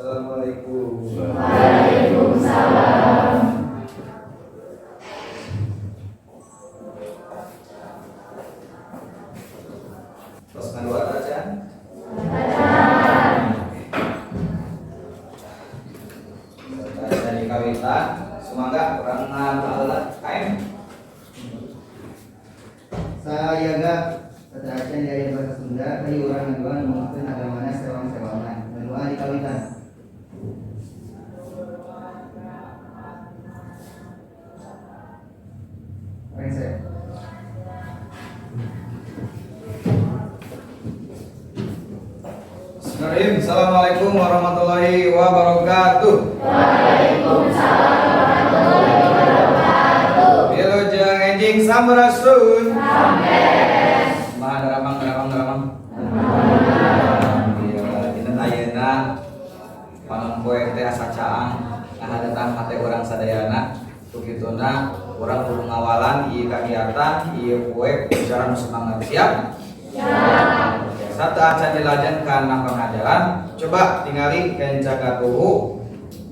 Assalamualaikum. Waalaikumsalam. Tos ngadoa acan? Acan. Dari kawitan, sumangga urang ngadoa heula KM. Sayaga sateuacan diajar bahasa Sunda, hayu urang ngadoa nuhunkeun agamana sewang-sewangan. Ngadoa di kawitan. Rengse. Bismillahirrahmanirrahim. Assalamualaikum warahmatullahi wabarakatuh. Waalaikumsalam warahmatullahi wabarakatuh. Wilujeng enjing sampurasun. Rampes. Kumaha daramang, daramang, daramang? Alhamdulillah. Dinten ayeuna panon poe teh asa caang ngahadetan hate urang sadayana. Tukituna urang kudu ngawalan ieu kagiatan ieu poe cara nu semangat, siap? Siap. Sateuacan dilajeng kana pengajaran, coba tingali kenca katuhu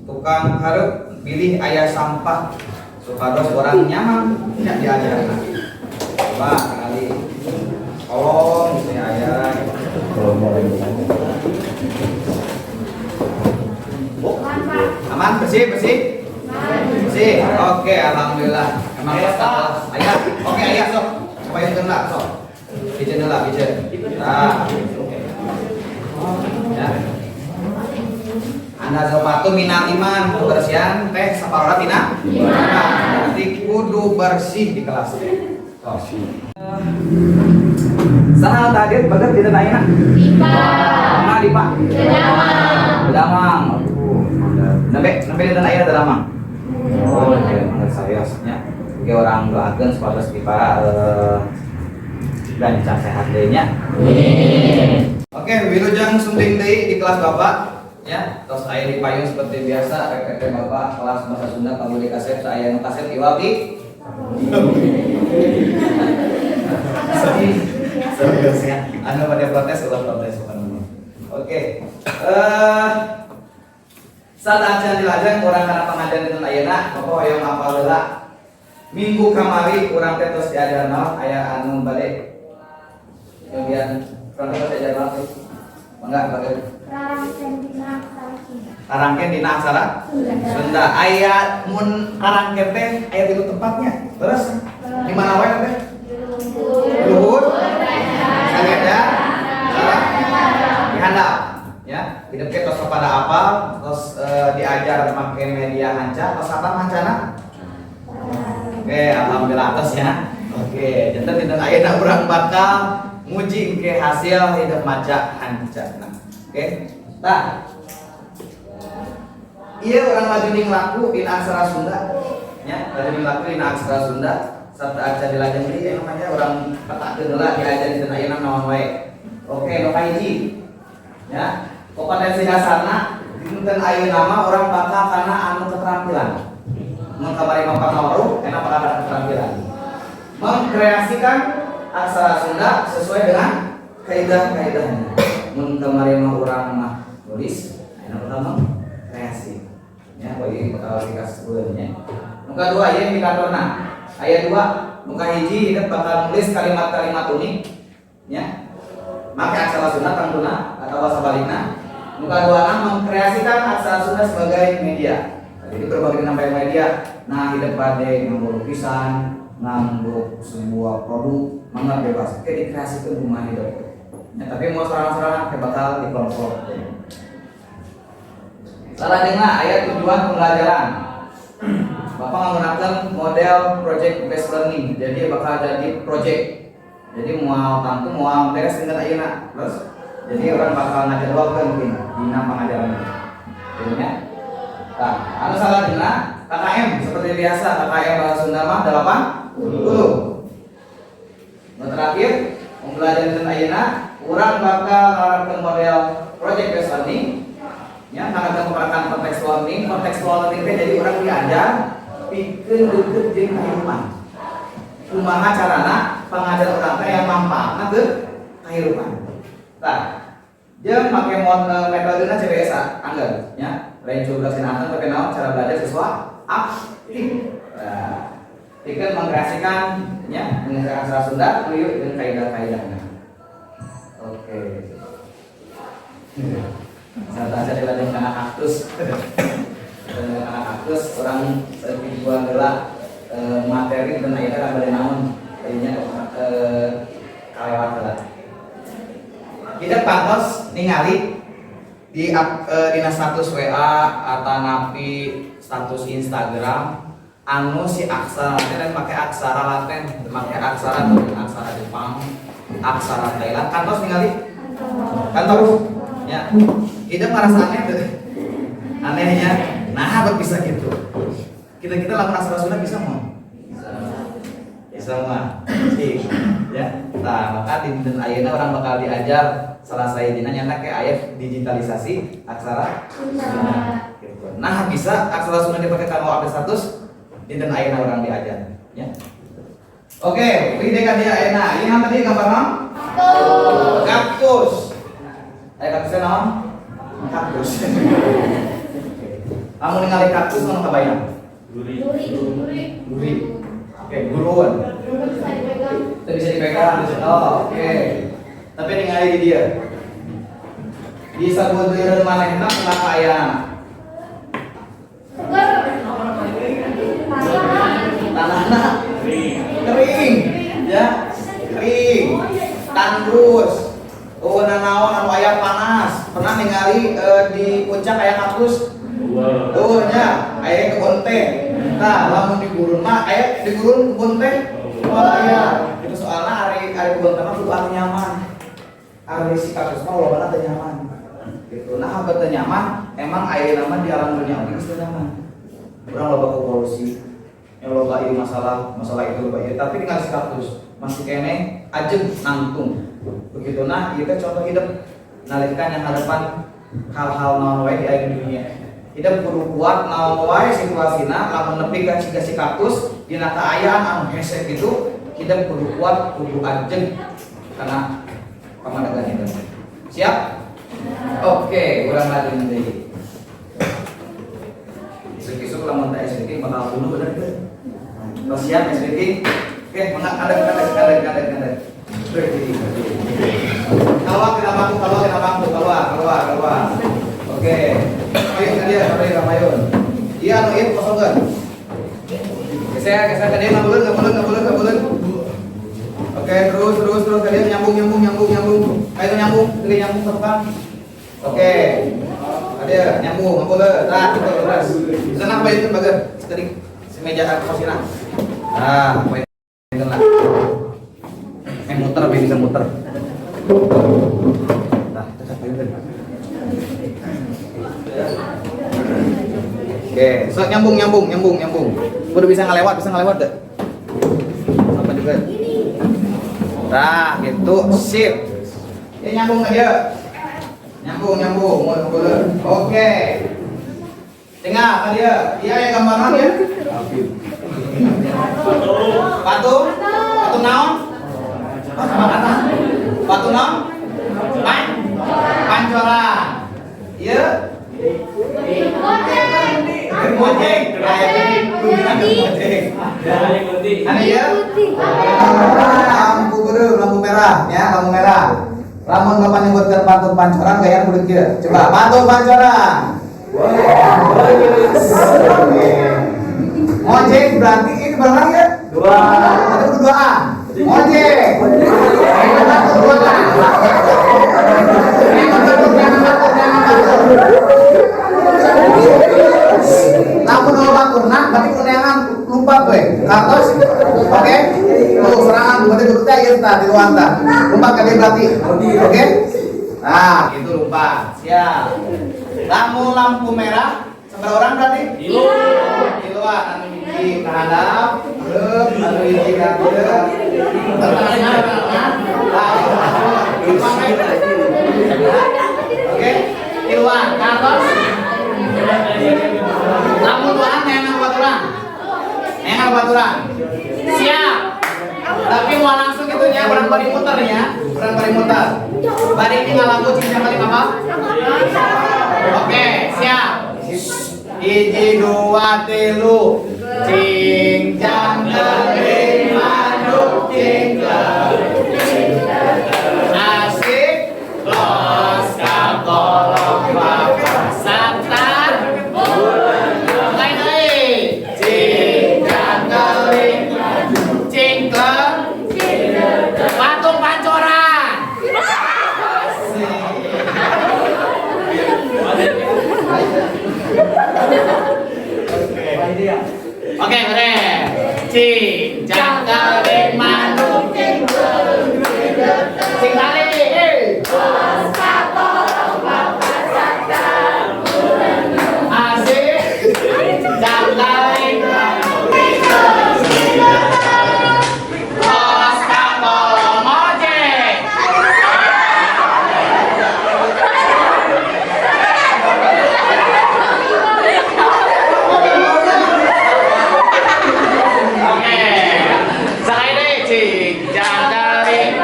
tukang hareup bilih aya sampah supados urang nyaman nya diajarna. Coba tingali kolom misalnya aya gitu. Bu, aman, bersih, bersih, bersih. Oke, alhamdulillah. Emang pas kelas aya. Oke, aya sok. Coba yang kena sok. Bijen lah, bijen. Nah, ya. An-nazhofatu minal iman, kebersihan teh saparora tina iman. Berarti kudu bersih di kelas teh. Sok. Saha tadi baget dinten ayeuna? Dipa. Mana Dipa? Damang. Damang. Aduh. Nembe nembe dinten ayeuna damang. Oh, oke, menurut saya nya. Oke, urang doakeun supados Dipa gancang sehat deui nya. Oke, wilujeng sumping deui di kelas Bapak ya. Tos aya di payun seperti biasa PPT Bapak kelas bahasa Sunda Pak Budi Kasep, saya nu kasep iwal di serius ya. Anu pada protes ulah protes bukan. Oke. Sateuacan dilajeng urang kana pengajian dinten ayeuna, Bapak hoyong apal heula. Minggu kamari urang teh tos diajar naon, aya anu bade? Kemudian urang teh tos diajar naon sih? Mangga bade. Rarangken dina aksara Sunda. Rarangken dina aksara Sunda. Sunda. Aya mun rarangken teh aya tilu tempatnya. Terus di mana wae teh? Luhur, Sageda, di handap. Ya, hidup kita tos pada apal, tos diajar make media hanca, tos apa hancana? Oke, alhamdulillah atas ya. Oke, janten dinten ayeuna urang bakal nguji ke hasil hidup maca hancana. Oke. Tah. Ieu urang laju laku dina aksara Sunda. Ya, laju laku dina aksara Sunda. Sateuacan dilajeng deui aya namanya urang petakeun heula diajar dinten ayeuna naon wae. Oke, nu kahiji. Ya, kompetensi dasarna dinten ayeuna mah urang bakal kana anu keterampilan. Mun kamari mah pangaweruh, enak bakal kana keterampilan. Mengkreasikan aksara Sunda sesuai dengan kaidah-kaidahnya. Mun kamari mah urang mah nulis, ayeuna bakal mengkreasi. Ya, bagi bakal dikasih nya. Nu kadua aya indikatorna. Aya dua, nu kahiji hidup bakal nulis kalimat-kalimat unik ya. Make aksara Sunda tangtuna atau sabalikna. Nu kaduana mengkreasikan aksara Sunda sebagai media. Jadi berbagai namanya media. Nah, hidup bade nganggo lukisan, nganggo sebuah produk, mangga bebas. Oke, dikreasikeun kumaha hidup. Ya, tapi mau sorangan-sorangan ke bakal di kelompok. Salajengna aya tujuan pembelajaran. Bapak menggunakan model project based learning. Jadi bakal jadi project. Jadi mau tangtu mau beres dengan ayeuna. Terus jadi urang bakal ngajadwalkeun mungkin dina pengajaran. Jadinya nah, anu salajengna KKM seperti biasa KKM bahasa Sunda mah 80. Nu terakhir pembelajaran dinten ayeuna urang bakal nerapkeun model project based learning ya, karena menggunakan contextual learning. Contextual learning teh jadi urang diajar pikeun deukeut jeung kehidupan, kumaha carana pengajar urang teh yang manfaatna ke kehidupan. Nah, Jeung make metodena CBSA angger nya. Lain coba sinateng, tapi naon, cara belajar siswa aktif. Nah, pikeun mengkreasikan nya, mengkreasikan aksara Sunda tuyu jeung kaidah-kaidahna. Oke. Saat aja dilajeng kana kaktus. Kana kaktus urang saeutik buang heula materi dan ayeuna bade naon tadinya kalewat heula. Tidak pantos ningali di dina status WA atau napi status Instagram anu si aksara teh dan pakai aksara Latin, pakai aksara aksara Jepang, aksara Thailand. Kantos ningali? Kantos ya. Tidak merasa aneh tuh? Anehnya, nah, buat bisa gitu. Kita kita lamun aksara Sunda bisa mau bisa mah sih ya. Nah, maka di dinten ayeuna urang bakal diajar salah sahijina nyata kayak aya digitalisasi aksara Sunda gitu. Nah, bisa aksara Sunda dipakai kanggo update status, dinten ayeuna urang diajar ya. Oke, pilih kan dia ayeuna. Ini apa tadi, gambar naon? Kaktus. Aya kaktusnya naon? Kaktus. Kamu ningali kaktus naon kabayang? Duri. Duri. Oke, gurun. Bisa dipegang. Itu bisa dipegang. Oh, oke. Tapi ningali di dia. Di sabudeureun manehna kumaha ayana? Seger. Tanahna kering, ya, kering, tandus. Oh, nanaon anu aya panas. Pernah ningali di puncak aya kaktus? Tuh nya, aya kebun teh. Nah, lamun di gurun mah aya di gurun kebun teh? Oh, aya. Itu soalnya ari ari kebun teh mah kudu anu nyaman. Ari si kaktus mah lobana teu nyaman. Gitu. Nah, abad teu nyaman, emang aya nama di alam dunia oge geus teu nyaman. Urang loba ku polusi, yang loba ieu masalah, masalah itu, loba ieu, tapi tinggal si kaktus masih keneh ajeg nangtung. Begitu. Nah, ieu teh contoh hidup nalika yang hadapan hal-hal naon wae di aya dunia. Hidup kudu kuat naon wae situasina, lamun nepi ka siga si kaktus dina kaayaan anu hese gitu, hidup kudu kuat, kudu ajeg karena pamadegan itu. Siap? Oke, urang lajeng deui. Isuk-isuk lamun teh SBT bakal bunuh, bener teu? Tos siap SBT? Oke, mangga kadang kadang kadang kadang kadang. Berdiri, berdiri. Keluar kita bangku, keluar kita bangku, keluar, keluar, keluar. Oke. Ayo ke dia, ayo ke. Iya, anu ieu kosongkeun. Geser, geser ke dia, nggak boleh, nggak boleh, nggak boleh, nggak boleh. Oke, terus, terus, terus ke dia, nyambung, nyambung, nyambung, nyambung. Ayo nyambung, ke dia nyambung ke tukang. Oke. Ada nyambung, nggak boleh. Nah, gitu, terus. Sana apa itu bagian? Tadi si meja kosina. Nah, apa itu lah. Muter, biar bisa muter. Nah, tetap aja. Oke, so nyambung, nyambung, nyambung, nyambung. Udah bisa ngelewat deh. Sama juga. Nah, gitu, sip. Ya nyambung aja. Nyambung, nyambung, mau boleh. Oke. Tengah, apa dia? Iya, yang gambaran ya. Patung? Patung naon? Oh, sama kata. Patung naon? Pancoran. Iya. Mojeng. Mojeng. Ada ya? Lampu beureum, lampu merah, ya, lampu merah. Lamun bapak nyebutkan patung pancoran, gaya kudu kieu. Coba patung pancoran. Oke. Mojeng berarti ini berapa orang ya? Dua. Ada duaan. Mojeng. Satu dua. Jangan batur, jangan batur, jangan batur. Lamun dua batur, nah berarti kuneangan lupa gue. Kartos, oke? Tuh serangan, berarti kudu teh ieu tah di luar tah. Lompat ka dia berarti. Oke? Nah, itu lompat. Siap. Lamun lampu merah, seberapa orang berarti? Tilu. Tiluan, anu hiji ka handap, reup, anu hiji ka dieu. Tengah, tengah. Nah, oke? Tiluan, kartos. Lamun duaan neangan baturan. Neangan baturan. Siap. Tapi mau langsung itu nya, urang bari muter ya. Urang bari muter. Bari tinggal lagu Cing Jangkeling apa? Oke, siap. 1, 2, 3. Cing jangkeling manuk cingkleng. Asik los kakolong bapak santan. Lain deui. Cing jangkeling cingkleng patung pancoran. Oke, beres. Cing jangkeling manuk cingkleng. Cing tali. Asik. Jangkeling los kakolong ojek. Oke. Sekali deui, cing jangkeling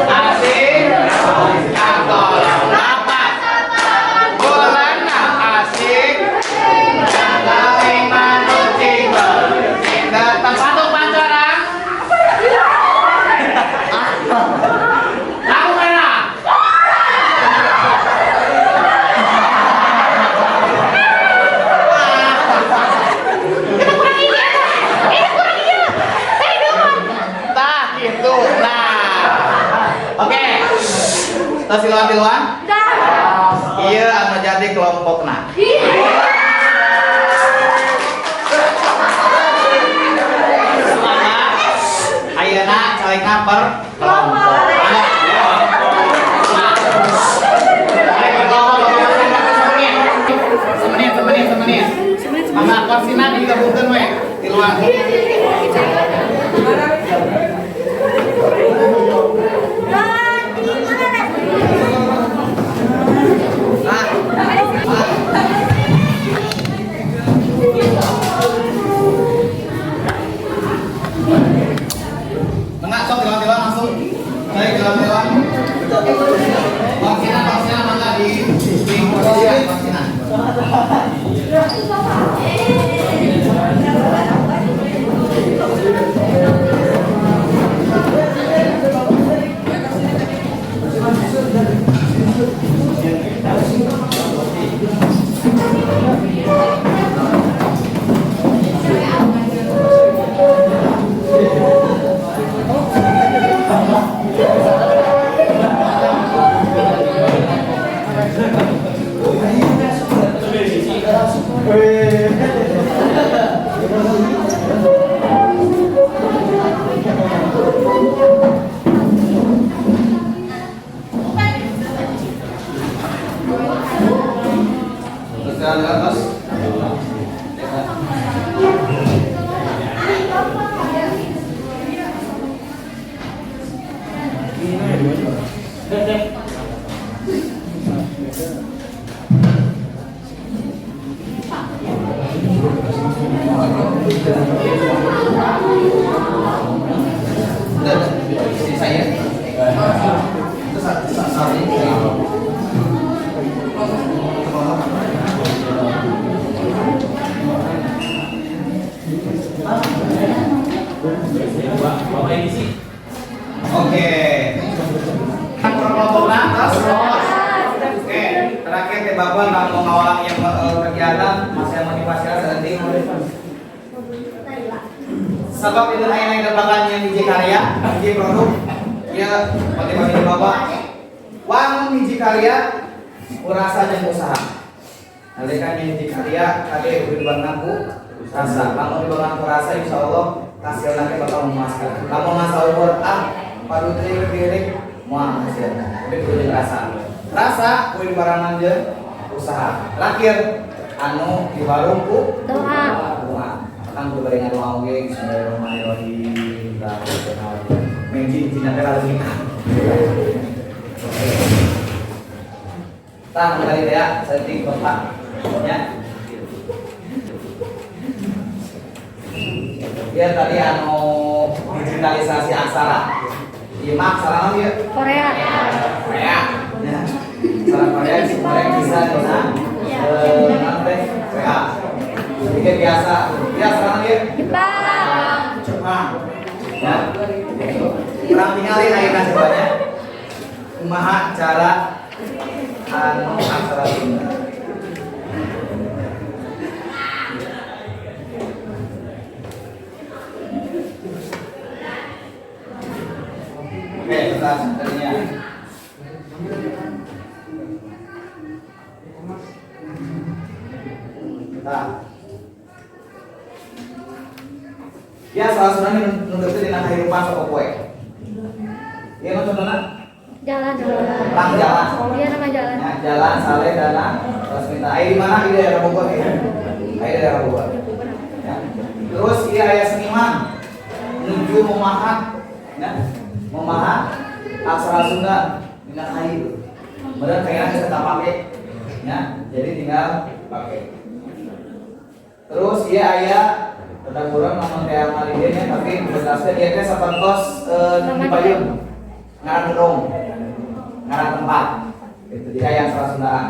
asik kakolong bapak bulanna asik jangkeling manuk cingkleng cing datang patung pancoran. Lampu merah. Tah gitu. Nah. Oke. Tos tiluan-tiluan? Iya anu jadi kelompokna. Semangat. Ayeuna calegna per kelompok. Semenit, semenit, semenit. Mangga korsina digabungkeun we tiluan. Nah. Mangga sok tiluan-tiluan langsung. Baik tiluan-tiluan. Korsina, korsina mangga di korsina, korsina. Terus jalan ke atas. Udah, saya. Terus saat ini. Oke. Kelompok atas. Oke, terakhir teh Bapak kamu ngawalang yang kegiatan masih motivasi seperti sebab itu aya yang bakal yang hiji karya, hiji produk, ya motivasi di Bapak. Wangun hiji karya, urasa jeung usaha. Nalika hiji karya, kade kudu dibangun ku rasa. Lamun dibangun ku rasa insyaallah hasilna teh bakal memuaskan. Lamun masa ukur ah padu teh moal hasilna. Tapi kudu jeung rasa. Rasa kudu dibarengan jeung usaha. Terakhir anu diwarung ku Doa. Doa. Akang kudu bari ngadoa oge bismillahirrahmanirrahim. Menji cina teh lalu nikah. Oke. Tah tadi teh ya, saeutik Bapak nya. Ya tadi anu digitalisasi aksara. Ieu mah aksara naon ieu? Korea. Korea. Ya. Aksara Korea sebenarnya bisa dina naon teh? WA. Jadi biasa. Ieu aksara naon ieu? Jepang. Jepang. Ya. Urang tingali ayeuna cobanya. Kumaha cara anu aksara Sunda. Oke, sebentar sebenarnya. Nah. Ya, salah satu nu deukeut dina kahirupan sapopoe. Ieu mah contohna Jalan. Lang jalan. Iya, nama jalan. Ya, jalan Saleh Dana Rasmita. Aya di mana? Di daerah Bogor ya. Aya di daerah Bogor. Ya. Terus ieu aya seniman nuju memahat ya, memahat aksara Sunda dina kayu. Kemudian kayaknya kita tak pakai ya, jadi tinggal pakai. Terus ieu aya tentang kurang namun teh amalidenya nya, tapi jelasnya dia teh sapertos di payung ngaran gedung, ngaran tempat. Itu dia yang aksara Sundaan.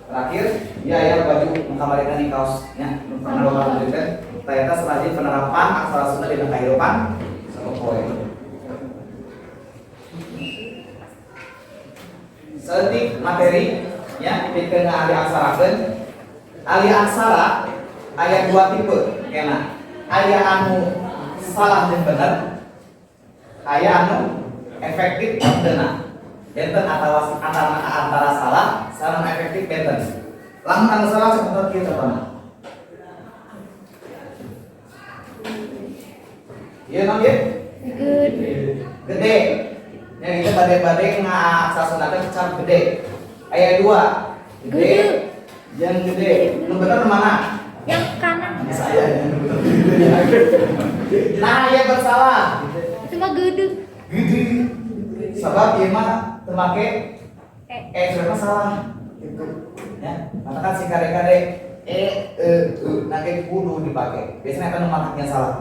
Terakhir, dia aya baju mengkabarkan di kaos nya, nu pernah doa teh. Ternyata selagi penerapan aksara Sunda di kehidupan sapopoe. Seetik materi ya dipikeun ahli aksarakeun. Ahli aksara aya dua tipe kena. Aya anu salah dan bener, aya anu efektif bener. Benten atawa antara salah sareng efektif benten. Lamun anu salah seperti kieu contohna. Ieu naon ieu? Gede. Gede. Ya itu bade-bade ngaksara Sunda teh cap gede. Aya dua. Gede jeung gede. Nu bener mana? Yang kanan. Saya yang bener. Nah, ieu bersalah. Itu mah gede. Gede. Sebab ieu mah teu make e sebenarnya salah gitu. Ya, maka si kade-kade e e u nage kudu dipake. Biasanya eta nu mataknya salah.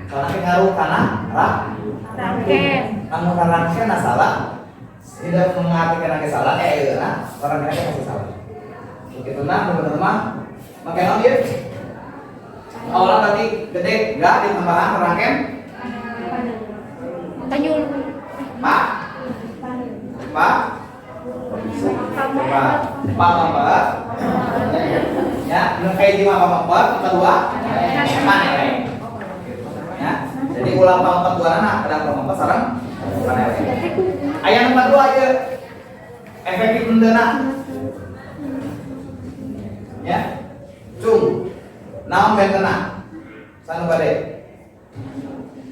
Soalnya ngaruh kana ra rangken. Anu rangken salah, tidak mengartikan nage salah, nah orang kena pasti salah. Begitu nah, bener mah make naon ieu? Awalnya tadi gede enggak ditambahan rangken? Tanyul. Pak. Pak. Pak. Pak empat. Ya, nu kayak lima pak empat, kedua panele. Ya, jadi ulang pak empat dua anak, ada pak empat sareng panele. Aya empat dua ieu. Efektif henteu. Ya. Cung. Naon bentena? Sanu bade.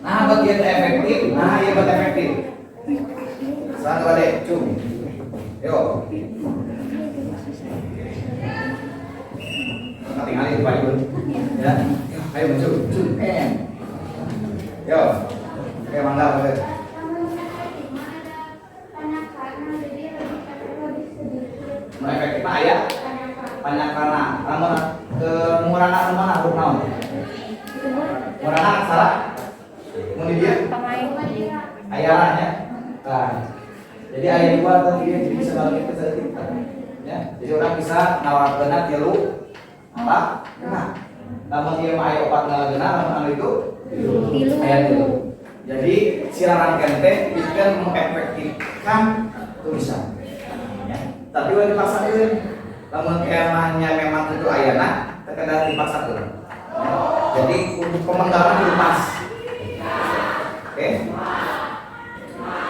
Nah, buat ieu teh efektif, nah ieu buat efektif. Sanu bade, cung. Yo. Tinggal di payun. Ya. Ayo maju. Cung. Yo. Oke, mangga bade. Nu efektif mah aya panyakrana. Lamun murana anu mana huruf naon? Murana aksara mun di dieu aya nya. Nah, jadi aya dua tadi jadi bisa bagi ke ya. Jadi orang bisa nawarkeunna tilu apa? Nah, lamun ieu mah aya opat ngalageuna lamun anu itu tilu. Aya tilu. Jadi sirarangkeun teh pikeun mengefektifkan tulisan. Ya. Tapi ulah dipaksakeun. Lamun emangnya memang itu ayana, terkadang dipaksakeun. Ya. Jadi untuk pemenggalan dilepas. Oke.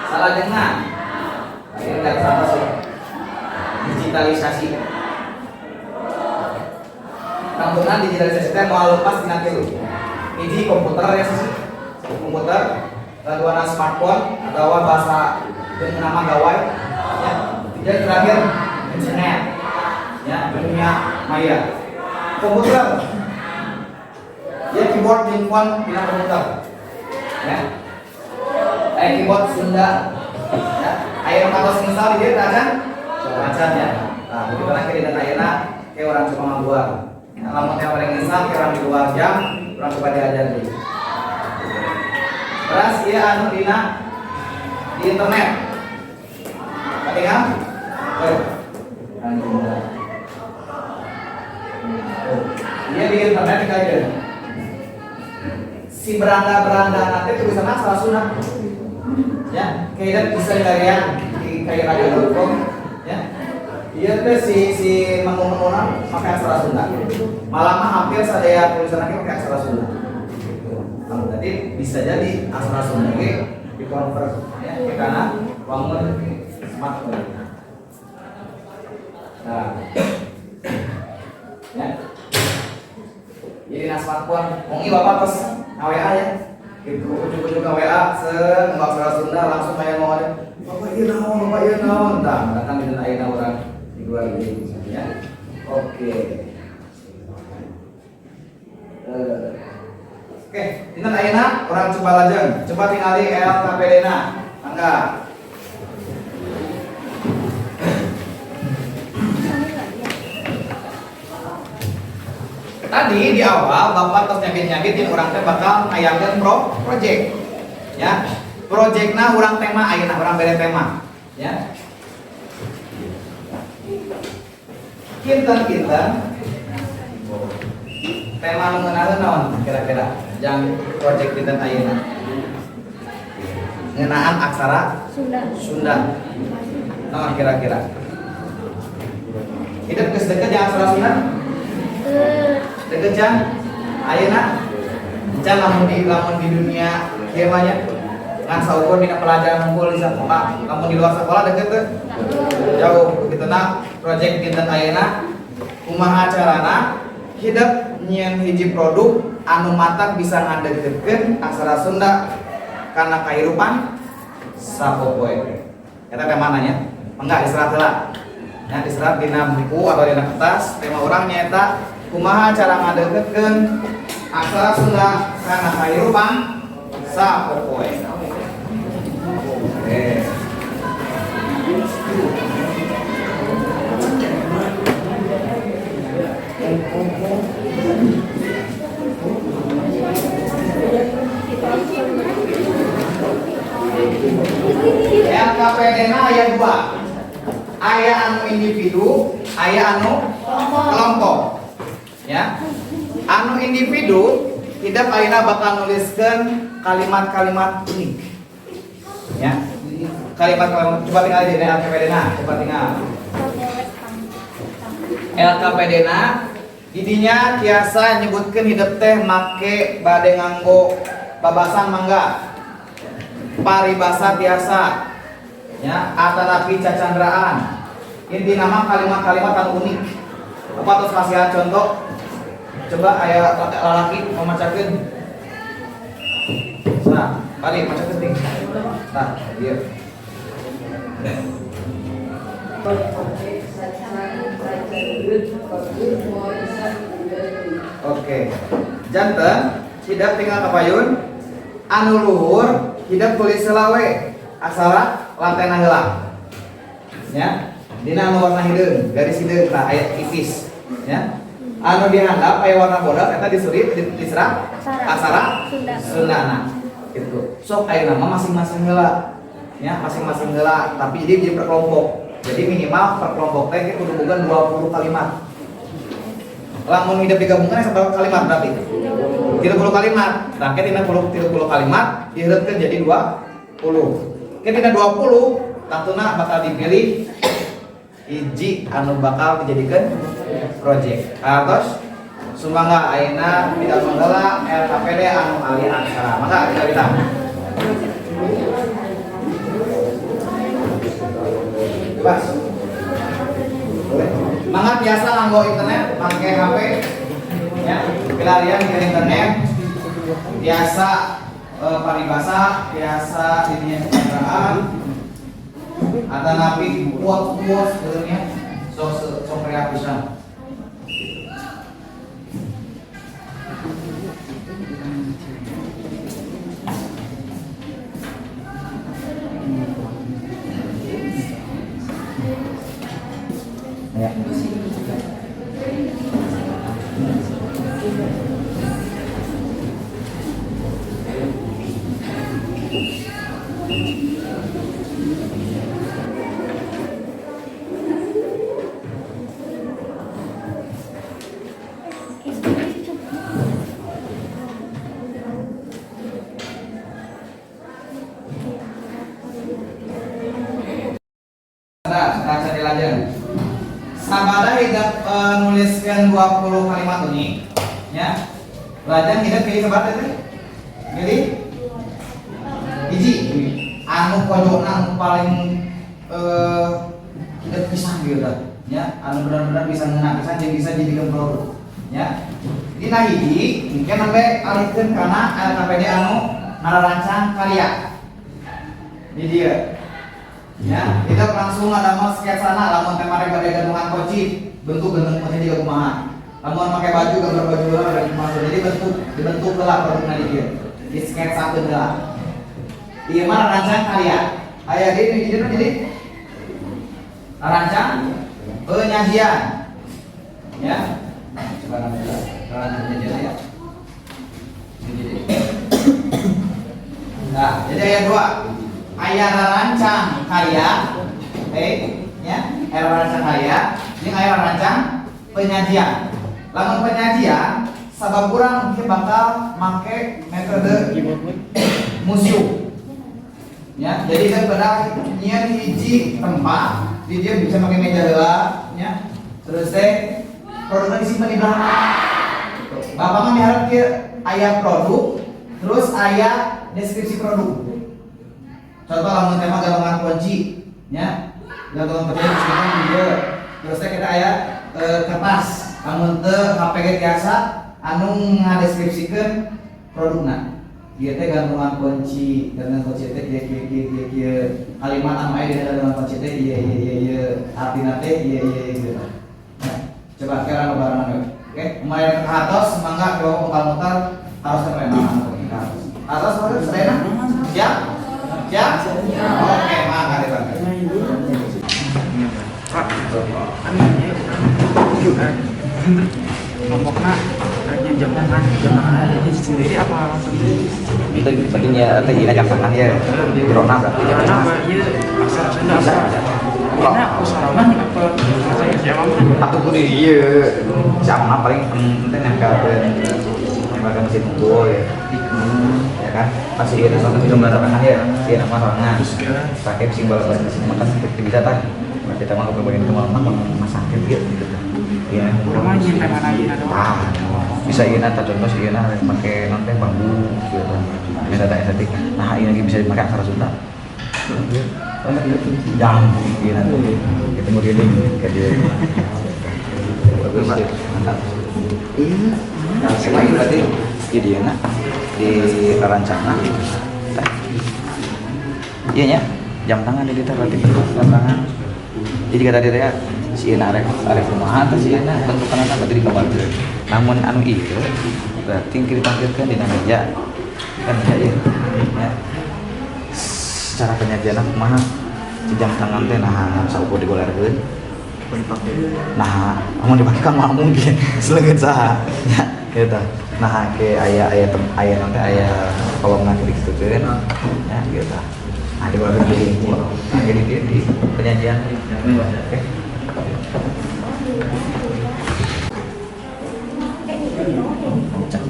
Salah jangan. Ini enggak sama sih. Digitalisasi. Namun digitalisasi teh moal lepas dina tilu. Hiji komputer ya sih. Komputer, lalu smartphone atau bahasa dengan nama gawai ya. Dan terakhir internet. Ya, dunia maya. Komputer. Ya keyboard jeung font dina komputer. Ya. Aya keyboard Sunda. Ya, aya nu katos install di dieu teh acan? Acan ya. Nah, begitu lagi di data ayeuna ke orang coba ngabuar. Ya, lamun teh orang install ke orang di luar jam, urang coba diajar deui. Terus ieu anu dina di Di internet. Katingal? Oh. Iya di internet tinggal. Si beranda-beranda nanti tulisannya aksara Sunda. Ya, kayaknya bisa dilihat di kayak raga.com ya. Iya teh si menu-menuna pakai aksara Sunda. Malah mah hampir sadaya tulisan lagi pakai aksara Sunda. Gitu. Nah, berarti bisa jadi aksara Sunda ini dikonvert ya ke kana wangun smartphone. Nah. Ya. Jadi na smartphone, wong ieu bapak tos nga-WA ya. Gitu, ujug-ujug nga-WA seung aksara Sunda langsung kayak mau ada bapak ieu naon, bapak ieu naon. Tah, datang dina ayeuna urang di luar deui ya. Oke. Oke, dinten ayeuna urang coba lajeng. Coba tingali LKPD-na. Mangga. Tadi di awal bapak tos nyabit-nyabit yang urang teh bakal ngayangkeun project. Ya. Projectna urang tema ayeuna urang bere tema. Ya. Kinten-kinten tema nu ngeunaheun naon kira-kira jang project dinten ayeuna? Ngeunaan aksara Sunda. Sunda. Naon kira-kira? Hidup geus deket jeung aksara Sunda? Deket jang ayeuna can lamun di dunia kieu mah nya ngan saukur dina pelajaran unggul di sekolah, lamun di luar sekolah deket teu? Jauh. Kitu na project dinten ayeuna kumaha carana hidup nyieun hiji produk anu matak bisa ngadeukeutkeun aksara Sunda kana kahirupan sapopoe. Eta temana nya. Mangga diserat heula. Ya diserat dina buku atau dina kertas tema urang nyaeta kumaha cara ngadeukeutkeun aksara Sunda kana kahirupan sapopoe. Oke. LKPD-na aya dua. Aya anu individu, aya anu kelompok. Ya. Anu individu tidak ayeuna bakal nuliskeun kalimat-kalimat unik. Ya. Kalimat-kalimat coba tinggal di LKPD-na, coba tinggal. LKPD-na didinya tiasa nyebutkeun hidup teh make bade nganggo babasan mangga. Paribasa tiasa ya, atanapi cacandraan. Inti nama kalimat-kalimat anu unik. Apa terus kasihan contoh? Coba aya lalaki mau macakeun. Nah, balik macakeun ting. Nah, dia. Oke. Janten hidup tinggal kapayun anu luhur hidup tulis heula we aksara lantena heula. Ya. Dina anu warna hideung, garis hideung tah aya tipis ya. Anu dihandap aya warna bodas eta disurit diserat aksara Sunda. Sundana. Gitu. Sok ayeuna mah masing-masing heula. Ya, masing-masing heula, tapi jadi per kelompok. Jadi minimal per kelompok teh kudu boga 20 kalimat. Lamun hidup digabungkan sabaraha kalimat berarti? 30 kalimat. Nah, ke tina 30 kalimat diheureukeun jadi 20. Ke tina 20 tantuna bakal dipilih hiji anu bakal dijadikan project. Atos sumangga ayeuna tidak manggala LKPD anu ahli aksara. Mangga kita kita. Bebas. Boleh. Mangga biasa nganggo internet, make HP ya, pilarian di internet. Biasa paribasa, biasa dininya kendaraan. Atanapi kuat-kuat sebenarnya sok sok rea pisan. Ya. Sabada hidep nuliskeun 20 kalimat unik ya. Lajeng hidep pilih sabaraha teh? Pilih hiji anu pojokna anu paling hidep pisan gitu tah ya, anu benar-benar bisa ngena pisan jeung bisa jadikeun produk ya. Dina hiji mungkin nembe alihkeun kana LKPD anu ngarancang karya di dieu ya. Kita langsung ngadamel sketsana, lamun tema bade gantungan kunci, bentuk gantungan kunci juga kumaha, lamun pakai baju, gambar baju lah ada kumaha. Jadi bentuk dibentuk heula produkna di dieu, di sketsakeun heula. Ieu mah rancang karya. Aya deui di dieu jadi rancang penyajian ya. Coba namanya rancang penyajian ya. Jadi, nah, jadi aya dua, aya rancang karya, ya, aya rancang karya, ini aya rancang penyajian. Lamun penyajian, sabab urang mungkin bakal make metode museum. Ya, jadi kan pada nyian hiji tempat, di dia bisa pakai meja heula, ya. Terus teh produknya disimpan di belakang. Bapak mah miharep kieu, aya produk, terus aya deskripsi produk. Contoh lamun tema gantungan kunci, ya. Gantungan kunci disimpan di dieu. Terus teh kita aya kertas, lamun teu HP ge tiasa anu ngadeskripsikeun produkna. Ieu teh gantungan kunci teh kieu kieu kieu kieu kieu. Kalimat anu aya dina gantungan kunci teh ieu ieu ieu ieu, artina teh ieu ieu ieu gitu. Nah, coba sekarang lebaran we. Oke, lumayan ke atas, mangga ke mutar-mutar harus sampai mana ke atas. Atas boleh sadayana? Siap? Siap? Oke, mangga dibantu. Pak, anu kelompokna jam tangan, jam tangan ada sendiri apa langsung? Itu pentingnya teh jam tangan ya. Jerona berarti jam Jangan tangan. apa, iya aksara Sunda Bisa, apa? bisa. Ini usaraman apa? Saya siapa mah? Atau kudu ieu. Siapa paling penting nempelkeun nempelkeun mesin unggul ya. Ya kan? Pasti ieu nama kan sorangan ya. Ieu nama sorangan. Pakai simbol bahasa sini mah kan bisa tah. Kita mah kebagian ke mah mah sakit gitu gitu. Iya. Urang mah nyin tema ayeuna doang. Ah, bisa ieu tah contoh si ieu make non teh bambu gitu. Bisa tak estetik. Nah, ieu lagi bisa dipakai aksara Sunda. Jambu ieu nanti. Kita mau dieling ke dia. Bagus ya, mantap. Iya. Nah, sama ini berarti di dia di rancangan. Iya nya, jam tangan di kita berarti bentuk jam tangan. Jadi kata dia teh si ieu arek arek kumaha teh si ieu bentukan berarti digambarkeun. Namun anu ieu berarti ditampilkeun dina meja. Kan meja ieu. Ya. Secara penyajian kumaha si jam tangan teh nah saukur digolerkeun. Nah, amun dipake kan moal mungkin seleungeun saha. Ya, gitu. Nah, ke aya aya tem aya nanti aya kolomna dikitukeun. Ya, gitu. Nah, digolerkeun di nah, jadi dia di penyajian. Oke. Cek.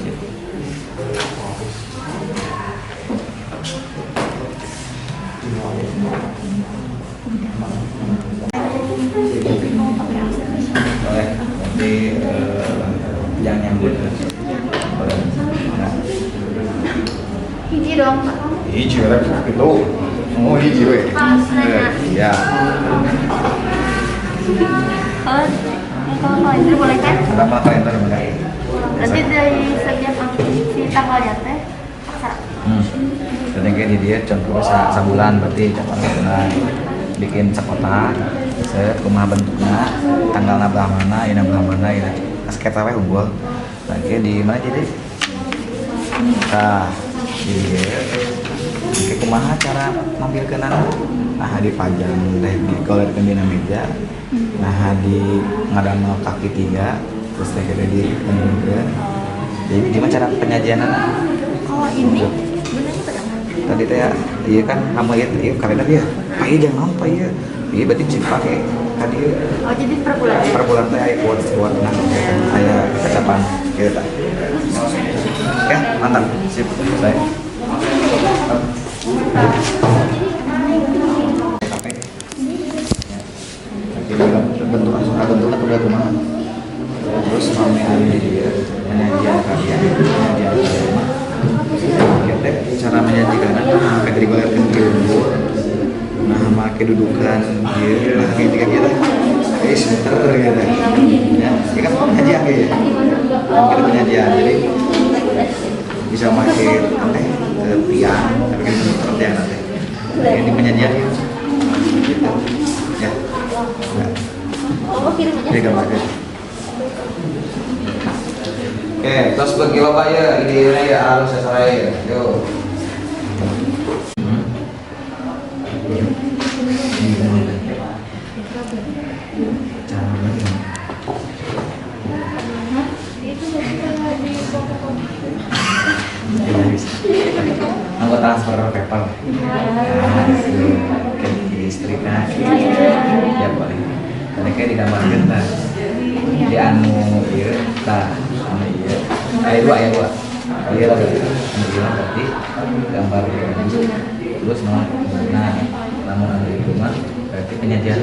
Sip. Boleh, nanti jangan nyambut. Boleh. Nah. Hiji dong, Pak. Hiji lah itu. Oh, hiji we. Pak, nanya. Ya. Kalau kalau kalender boleh kan? Kenapa kalender boleh? Nanti dari setiap si tanggalnya teh aksara. Jadi kayak di dia contoh sabulan berarti contoh sabulan bikin sekotak set kumaha bentukna, tanggalna belah mana, ieu belah mana, ieu sketsa we unggul. Nah, kayak di mana jadi? Tah, di dieu. Oke, kumaha cara nampilkeunana? Nah, dipajang teh digolerkeun dina meja. Nah, di ngadamel kaki tiga, terus teh kita di. Jadi gimana cara penyajianana? Kalau ini benarnya pada mana? Tadi teh ya, iya kan nama ieu ieu kalender ya. Pak ieu jangan naon Pak ieu. Iya berarti bisa dipake tadi. Oh, jadi per bulan ya? Per bulan teh aya quotes quotes nah aya ucapan gitu tah. Oke, mantap. Sip, saya. Oke. bentuk bentuk atau kumaha. Terus mame anu di dieu penyajian karya, penyajian karya mah kieu teh cara menyajikan nah make digolerkeun kieu unggul. Nah make dudukan kieu, nah kayak tiga kieu teh. Sebentar gitu. Ya, ini kan penyajian kayaknya. Kita penyajian, jadi bisa pakai teh tiang, tapi kan bentuk tiang nanti. Ini penyajian gitu. Ya. Nah. Ini gambarnya. Oke, terus bagi bapak ya, ini ya harus saya ya. Yo. Cara gimana? Itu berarti kalau di fotokopi. Ya, bisa. Anggo transfer PayPal. Nah, kayak di listrik nah. Ya boleh. Tadi kayak digambarkeun tah. Di anu ieu tah, anu ieu. Aya dua, aya dua. Ieu lah berarti. Anu ieu berarti gambar baju. Terus nah, lamun anu itu mah berarti penyajian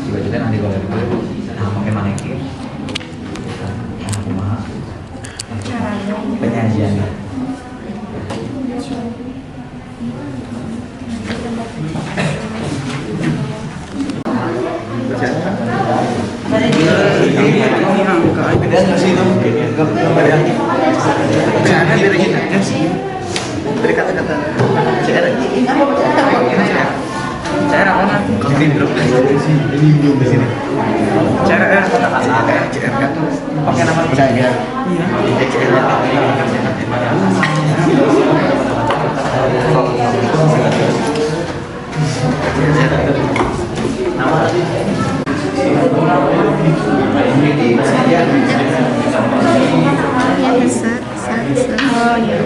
di baju kan digolongkeun nah make manekin. Nah, kumaha? Penyajiannya. Beda nggak sih itu? Gambarnya. Bacaan bedanya nggak sih? Dari kata-kata CR. CR apa nanti? Ini belum di sini. CR CR kan pakai nama saya. Iya. CR. Nama tadi. Ini di penyajian. Set, set, set. Oh iya.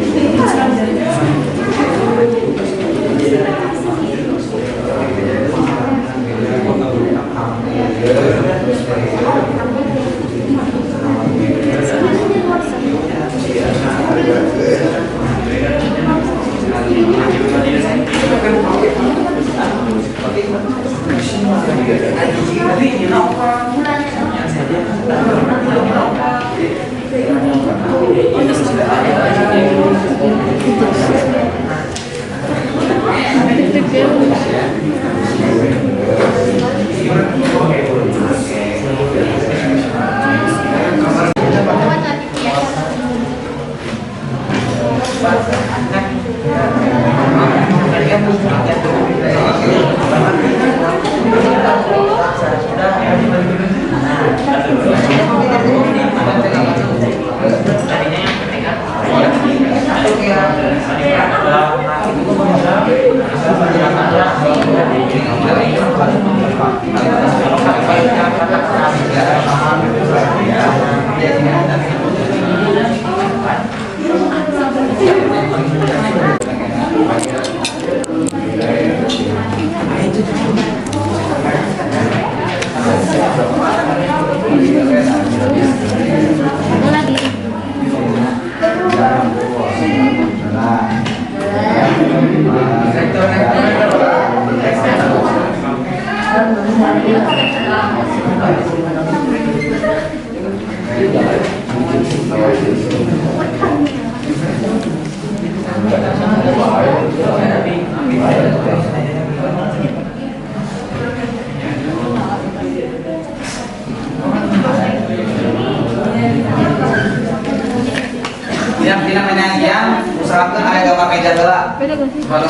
Dina penyajian usahakeun aya gambar meja heula. Kalau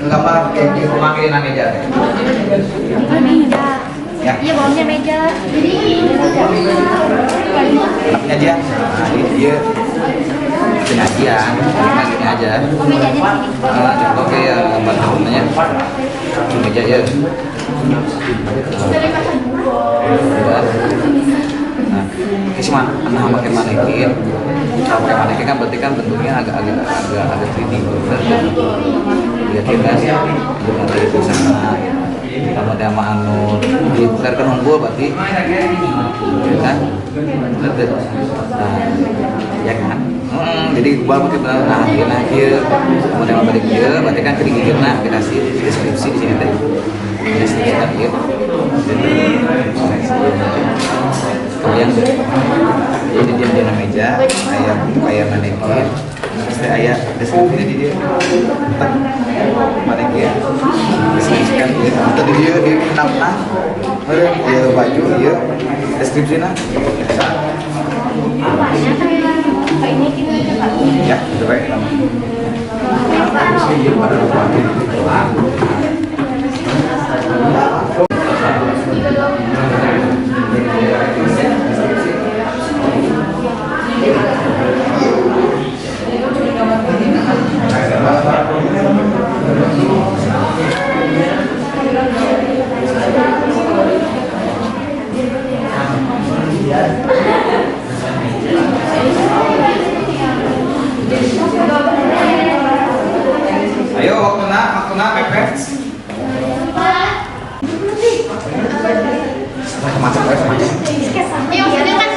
gambar kayak di rumah dina meja teh. Meja. Ya. Iya, bawahnya meja. Jadi penyajian. Nah, ini dia penyajian. Nah, gini aja. Oh, mejanya di sini. Nah, contoh kayak gambar namanya. Meja ya. Nah, ini cuma nah pakai manekin. Kalau pakai manekin kan berarti kan bentuknya agak 3D bener. Lihat kan dengan dari sana. Kalau ada sama anu diputarkan unggul berarti ya kan? Bener. Nah, ya kan? Jadi gua pakai benar nah nah ieu mun yang balik ieu berarti kan keur gigirna dikasih deskripsi di sini teh. Deskripsi kan ieu. Kabayang deh. Jadi dia di meja, aya aya manekin, terus teh aya deskripsinya di dia. Tek manekin. Deskripsikan ieu. Atau di dia di enam meureun ieu baju ieu deskripsina. Ya, itu baik. Ayo, waktu nak, pepet. Macam macam. Iya, maksudnya kan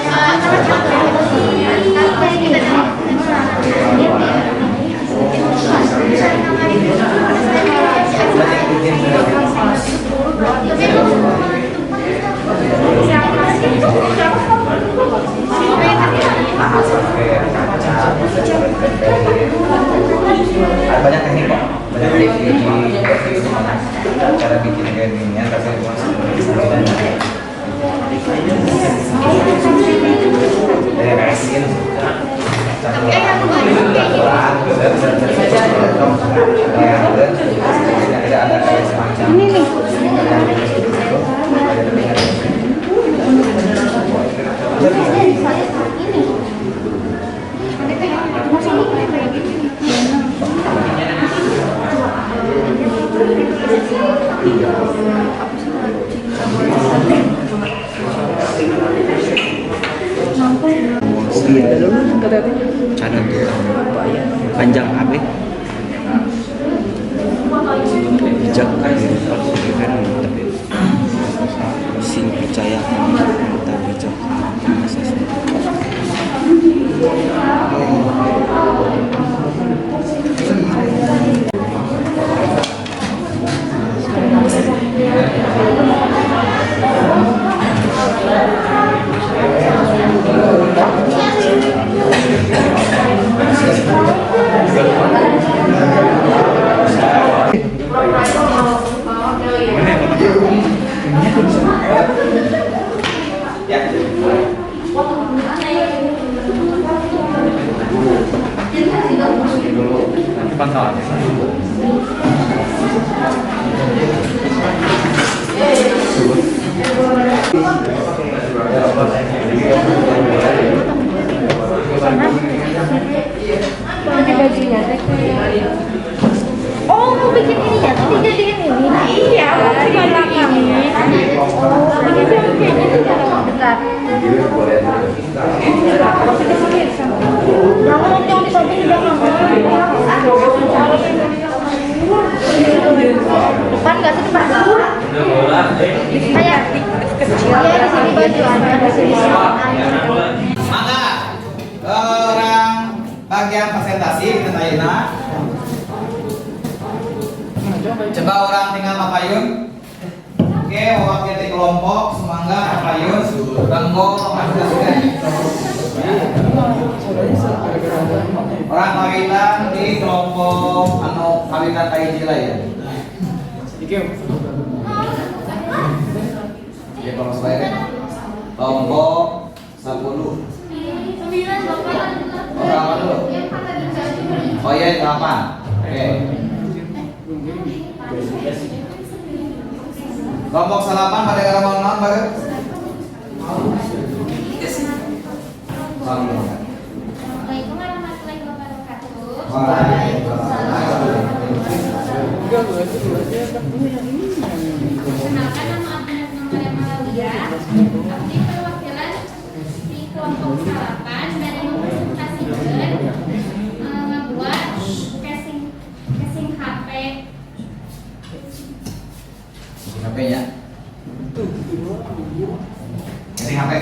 Banyak teknik kok, banyak teknik di cara bikin kayak gini ya, tapi dari resin. Ada kayak semacam ini nih. Panjang AB bijak kehidupan kan tapi sing percaya tak bijak masa. Oh, mau bikin ini ya? Tapi jadiin ini. Iya, mau bikin ini. Oh, bikin kayaknya tuh bentar. Jangan nanti yang di samping di belakang. Depan nggak sih depan? Kayak kecil. Iya, di sini baju ada, di sini. Mangga, orang bagian presentasi kita tayuna. Coba orang tinggal mapayun. Oke, wakil di kelompok semangga mapayun, banggo presentasikan. Orang kawitan di kelompok anu kawitan kahiji lah ya. Ya kalau saya kelompok 10. Oh, berapa dulu? Oh iya, 8. Oke. Kelompok 8 pada ngomong naon bareng? Assalamualaikum warahmatullahi wabarakatuh. Waalaikumsalam. Perkenalkan, nama Abdi Retno Maria Abdi perwakilan di kelompok 8 dan mempresentasikan membuat casing casing HP. Casing HP ya. Casing HP.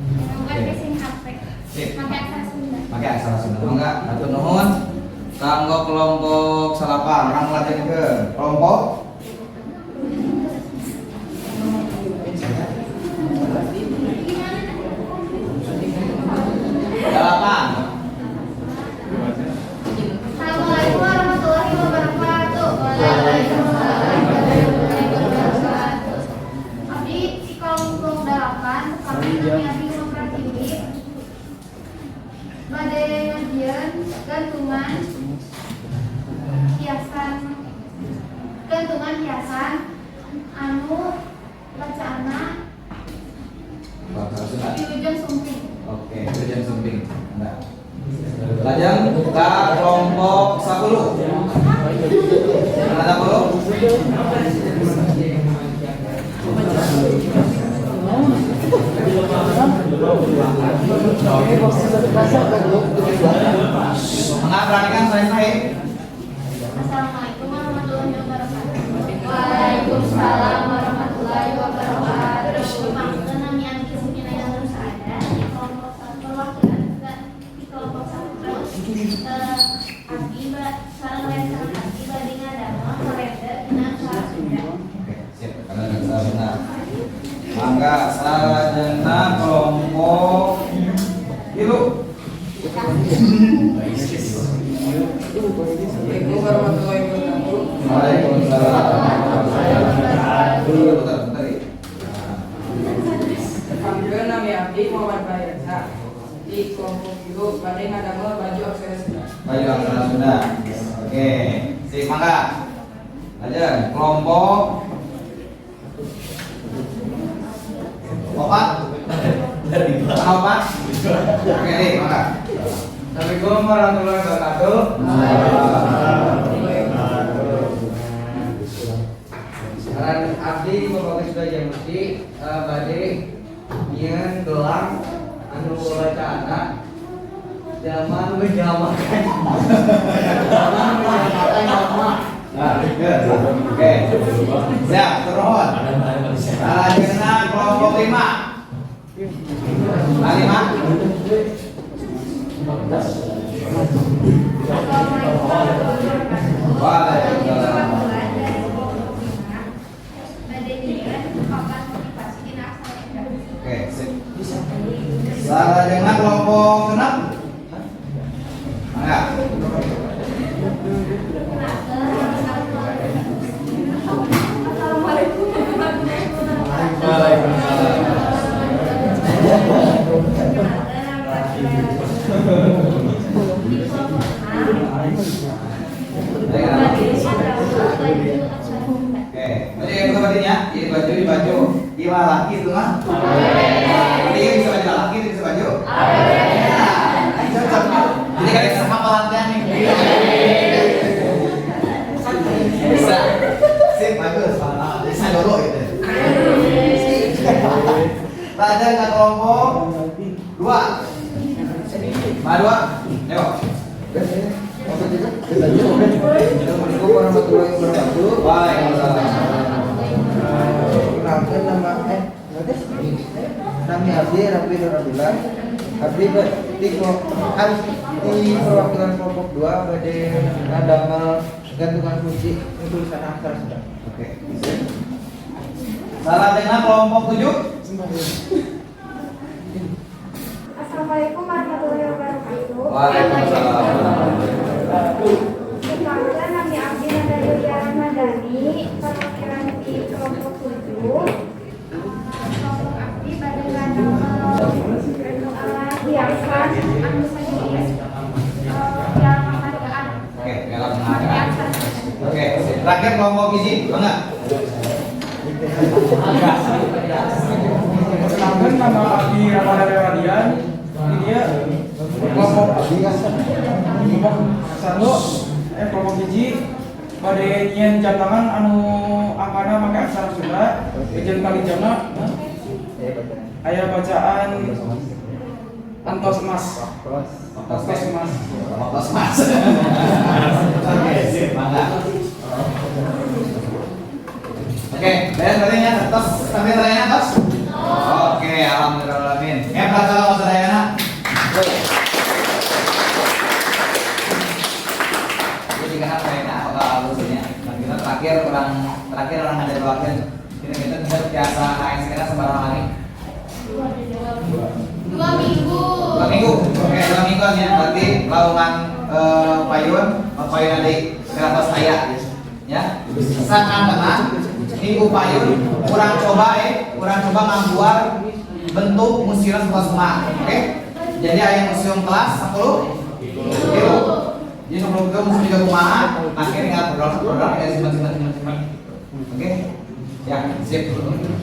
Membuat casing HP. Sip. Pakai aksara Sunda. Pakai aksara Sunda. Mangga, hatur nuhun. Kanggo kelompok 8, urang lajengkeun. Kelompok Perkenalkan, kami nami abdi Uma Pratiwi. Bade ngajieun gantungan hiasan anu bacaanna Bahasa Sunda. Wilujeng Sumping. Oke, Wilujeng Sumping. Enggak. Lajeng ka kelompok 10. Mana 10? Mangga perhatikan saya saya. Assalamualaikum warahmatullahi wabarakatuh. Waalaikumsalam warahmatullahi wabarakatuh. Pangkeun nami abdi Sukinaya Nursaada di kelompok satu, perwakilan di kelompok satu. Abdi sareng rencana abdi bade ngadamel kalender dina aksara Sunda. Oke, sip. Karena aksara Sunda. Mangga salajengna kelompok 3. Assalamualaikum warahmatullahi wabarakatuh. Waalaikumsalam. Bentar, bentar. Pangkeun nami abdi Muhammad Bayarsa di kelompok 3 bade ngadamel baju aksara Sunda. Baju aksara Sunda. Oke, sip, mangga. Lajeng kelompok 4. Mana 4? Oke, nih, mangga. Assalamualaikum warahmatullahi wabarakatuh. Ngaran abdi Bapak Sudah Jamusi, bade nyieun gelang anu bacaanna zaman menjamakan zaman menjamakan mama. Nah, oke. Siap, terus. Salajengna kelompok 5. Nah, 5. Assalamualaikum warahmatullahi wabarakatuh. Waalaikumsalam. Bade nyieun papan motivasi dina aksara Sunda. Oke, sip. Salajengna kelompok 6. Mangga. Assalamualaikum warahmatullahi wabarakatuh. Waalaikumsalam. Perkenalkan, nami abdi di kelompok 6 bade ngadamel baju aksara Sunda. Oke, baju yang itu bajunya, ini baju, ini baju, ini mah laki itu mah. Berarti ini bisa baju laki, ini bisa baju. Ya, ini cocok. Jadi kalian bisa hafalan nih. Bisa. Sip, bagus. Bisa dulu gitu. Lajeng ke kelompok 2. Ma 2, ayo. Assalamualaikum warahmatullahi wabarakatuh. Waalaikumsalam. Perkenalkan nama nami abdi Rafi Nur Abdullah. Abdi di perwakilan kelompok 2 bade ngadamel gantungan kunci tulisan aksara Sunda. Oke. Salajengna kelompok 7. Assalamualaikum warahmatullahi wabarakatuh. Waalaikumsalam. Perkenalkan, nami abdi Nanda Yulia Ramadhani, perwakilan di kelompok 7. Kelompok abdi bade ngadamel hiasan anu sajenis piala penghargaan. Oke, piala Pakai penghargaan. aksara Sunda. Oke, sip. Terakhir kelompok 1, mangga. Perkenalkan, nama abdi Ramadan Radian. Ini dia kelompok kelompok 1, kelompok 1 bade nyieun jam tangan anu angkana make aksara Sunda, jeung tali jamna aya bacaan antos emas. Antos emas. Antos emas. Oke, sip, mangga. Oke, beres berarti ya, tos sampai sadayana tos. Oke, alhamdulillah. Ya, salam sadayana. Jadi kan sadayana bakal halusnya. Dan kita terakhir orang ada wakil kita kita bisa biasa HSK sabaraha hari. 2 minggu. 2 minggu. Oke, 2 minggu ya. Berarti laungan payun, payun ada 100 aya. Ya. Sakantenan minggu payun. Urang coba ngabuat bentuk museum sekolah semua. Oke? Jadi aya museum kelas 10 tilu. Jadi 10 tilu museum juga kumaha, akhirnya nggak produk-produk ya simpan simpan simpan simpan. Oke? Ya, sip.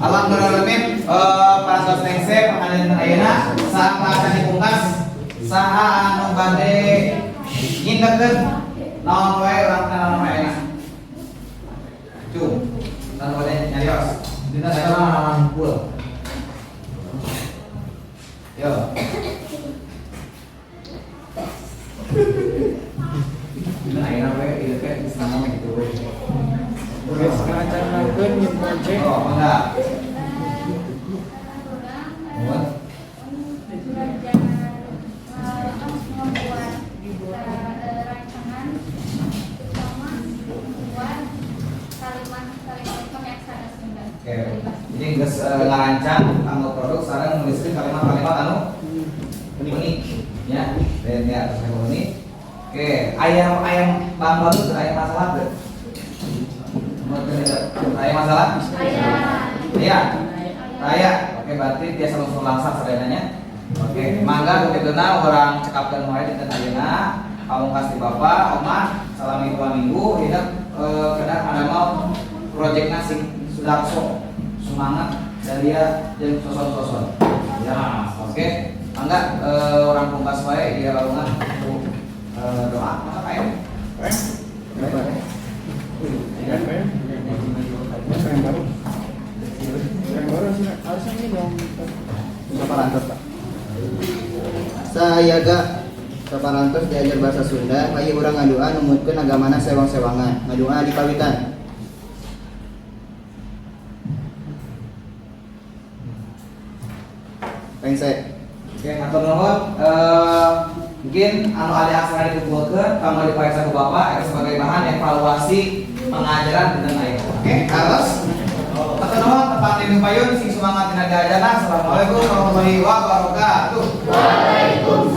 Alhamdulillah, para lengse pengajian ayeuna saat akan dipungkas, saha anu bade nyindekkeun naon wae urang teh, naon wae ayeuna? Cung, anu bade nyarios. Dina sekarang ngumpul. Yo. Dina ayeuna we ieu teh geus naon gitu we. Geus ngarancanakeun nyeun project. Oh, mangga. Nuhun. Belajar membuat rancangan, terutama membuat kalimat-kalimat pakai aksara Sunda. Oke. Jadi geus ngarancang kanggo produk sareng nuliskeun kalimat-kalimat anu unik ya. Dan ya terus anu unik. Oke, aya aya bang baru teu, aya masalah teu? Aya masalah? Aya. Aya. Aya. Oke, berarti biasa langsung langsung sadananya. Oke, mangga kituna urang cekapkeun wae dinten ayeuna. Pamungkas di Bapak, Oma, salami 2 minggu hidup kedah ngadamel proyekna sing sudarso semangat dan dia jeung soson-soson. Ya, oke. Mangga urang pungkas wae dia lalungan ku doa. Mangga Pak ya. Yang baru. Yang baru sih harusnya ini dong. Saparantos, Pak. Sayaga saparantos diajar bahasa Sunda, hayu urang ngadua numutkeun agamana sewang-sewangan. Ngadua di pawitan. Rengse. Oke, hatur nuhun. Mungkin anu ada aksara dikumpulkeun kanggo diperiksa ku Bapak itu sebagai bahan evaluasi pengajaran dinten ayeuna. Oke, harus. Hatur nuhun, tepang di payun, sing semangat dina diajarna. Assalamualaikum warahmatullahi wabarakatuh. Waalaikumsalam.